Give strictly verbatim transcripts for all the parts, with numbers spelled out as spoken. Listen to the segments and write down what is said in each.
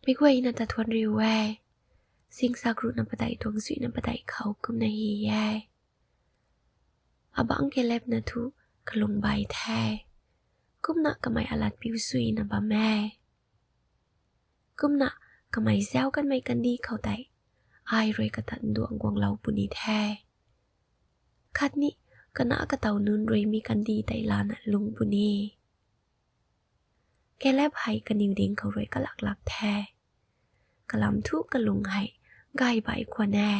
Meic guayna ta thuanc riu e. Singsak ruhna padeih tuang suina padeih khou kumna hi e. Abangc Kalebna thu kalung bai the. Kumna kamei alat piu suina bam e. Kumna kamei zauc kanmei kandih khou tei ai rui kata nduang guanglou puni the. Khatni kana katow nunc rui mi kandih tei lana lung puni. Kaleb hei kaniw ding khou rui kalaklak the. Kalam thu kalung hei gay bai khwan e.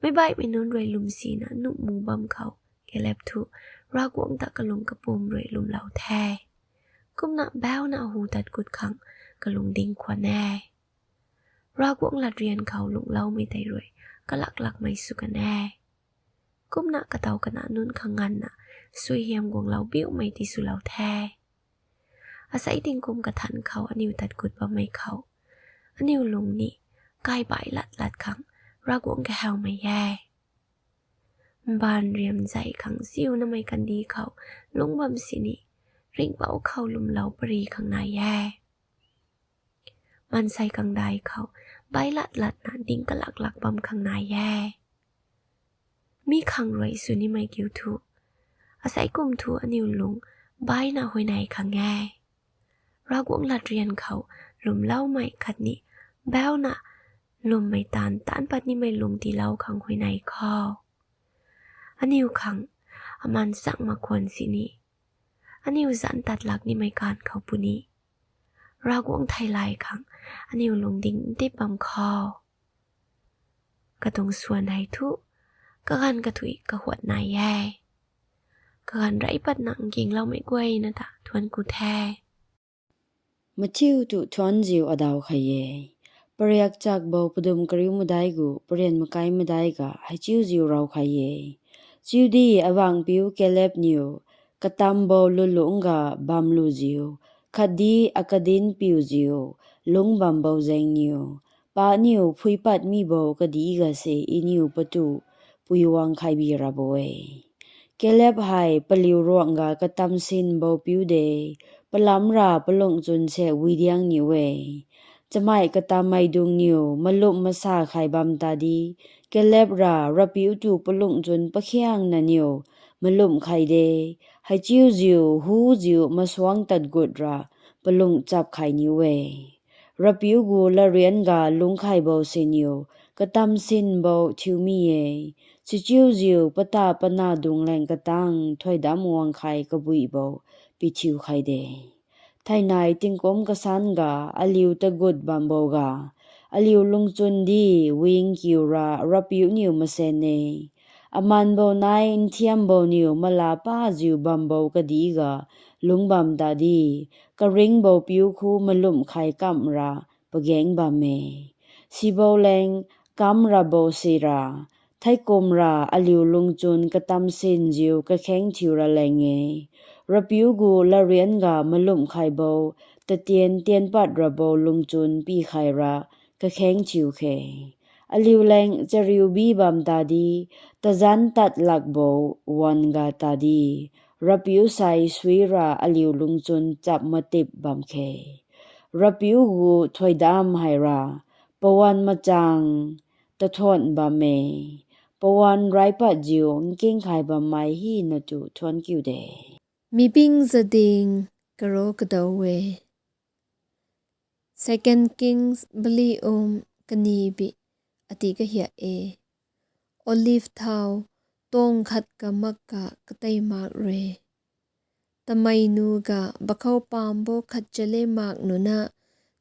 Meic baihmei nunc rui lwmsina nuh mu bam khou Kaleb thu Ravguangc ta kalung kapwm rui lwmlou the. Kumna bauna hu tat gut khang kalung ding khwan e. Ravguangc latryan khou lungloumei tei rui kalaklakmei sw kan e. Kumna katow kana nunc khang nganvna suaihiam guanglou biumei tiswlou the. Asei tingkum kathanc khou aniu tat gut bammei khou aniu lung ni kai bai lat lat khang Ravguangc kahawmei e. Mbaanv riam zei khang ziunamei kandih khou lungc bam sini ringhpouc khou lwmlou pary khang nai e. Maansei kangdai khou bai lat latna ding kalaklak bam khang nai e. Mi khang rui sw nimei kiu thu, asei kum thu aniu lung baina huayney khang e. Ravguangc latryan khou lwmloumei khatni bauna lwmmei taanv taanc pat nimei lung tiilou khang huayney khou aniu khang amaan chang mak khwan sini aniu zanc tat lak nimei kaanv khou puni Ravguangc theilay khang aniu lungding ntip bam khou katuang swan hei thu kaganv kathuic kahuat nai e. Kaganv rey patna nkinglou meic guayna ta thuanc ku the. Mathiu tu thuanziu adaw kha e. Pariakchakbou padum kariu madei gu parian makai madei ga heichiuziu raw kha e. Chiudi avangpiu Kaleb niu katambou lulungc ga bamluziu khatdi akadinc piuziu lungc bambou zaeng niu, pa niu phui patmibou kadi ga se iniu patu pui wang khai bi ra bo e. Kaleb hei paliu ruangc ga katam sinbou piu de, palam ra palung chwn se widiang niu e. Chamei katammei dung niu malum masa khai bam ta di, Kaleb ra Ravpiu tu palung chwn pakhiangna niu malum khai de, heichiuziu huziu masuangc tat gut ra palung chap khai niu e. Ravpiu gu latrian ga lungc khaibou siniu katam sinbou thiumei e, sichiuziu pata pana dunglaeng katang thuaidamc wang khai kabuibou pithiu khai de. Theinei tingkum kasan ga aliu tagut bambou ga, aliu lungchun di wing kiu ra Ravpiu niu masen e. Amanbou nai nthiambou niu mala paziu bambou kadi ga lungc bam ta di, karingbou piu khu malum khai kamh ra pagaeng bam e. Sibou laeng kamh rabou si ra, theikum ra aliu lungchun katam sinziu kakhaeng thiu ra laeng e. Ravpiu gu latrian ga malum khaibou tatian tian pat rabou lungchun pi khai ra kakhaeng thiu khe. Aliu laeng chariu bi bam ta di, tazanc tat lakbou wan ga ta di, Ravpiu sai sui ra aliu lungchun chap matip bam khe. Ravpiu gu thuaidamc hei ra pawan machang tathuan bam e, pawan rey patziu nking khai bammei hina tu thuanc kiu de. Mi ping zading karo kadaw e. Second Kings bali um kani bi ati kahia e. Olive thau tong khat ka mak ka katei mak rui. Tamei nu ga bakhou pambo khat chale mak nu na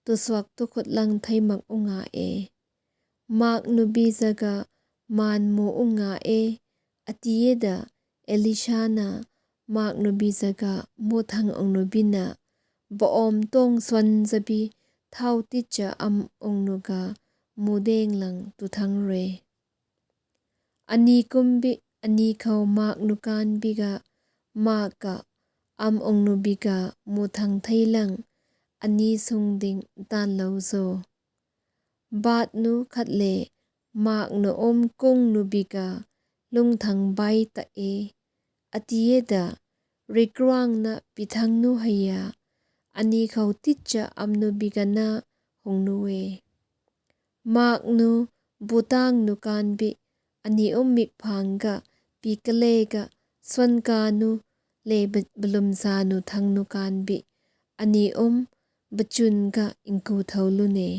tusuak tu khut lang thei mak u nga e. Mak nu bi zaga maan mu u nga e, ati e da Elisha na mak nu bi zaga mu thang ung nu bi na, baom tong swan zabi thau ticha am ung nu ga mu deng lang tu thang rui. Ani kum bi, ani khou mak nu kan bi ga, mak ka am ung nu bi ga mu thang thei lang, ani sung ding tanlou zo. Bat nu khat le mak nu um kung nu bi ga lungthang bai ta e, ati e da rikruang na pithang nu hei a, ani khou ticha am nu bi ga na phung nu e. Mak nu, butang nu kanbi, ani um mikphang ga, pi kale ga, swan ka nu, le ba-, balum za nu thang nu kanbi, ani um bachun ga nku thou lu ne.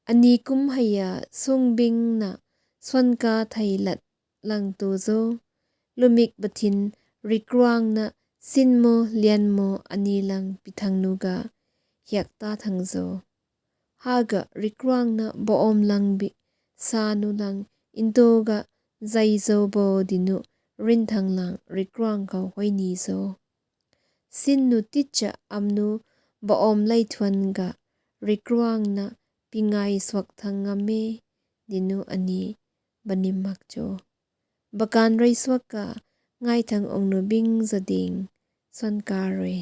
Ani kum hei a sungbingna swan ka thei lat lang tu zo, lumik bathin rikruangna sinmo lianmo ani lang pi thang nu ga hiak ta thang zo. Haga rikruangna ba-om lang bi sa nu lang ntu ga zai zo bo di nu rinthang lang rikruang khou huay ni zo. Sin nu ticha am nu ba-om lei thuan ga rikruangna pi ngai suak thang ngam e di nu ani banim mak cho. Bakan rui suak ka ngai thang ung nu bing za ding swan ka rui.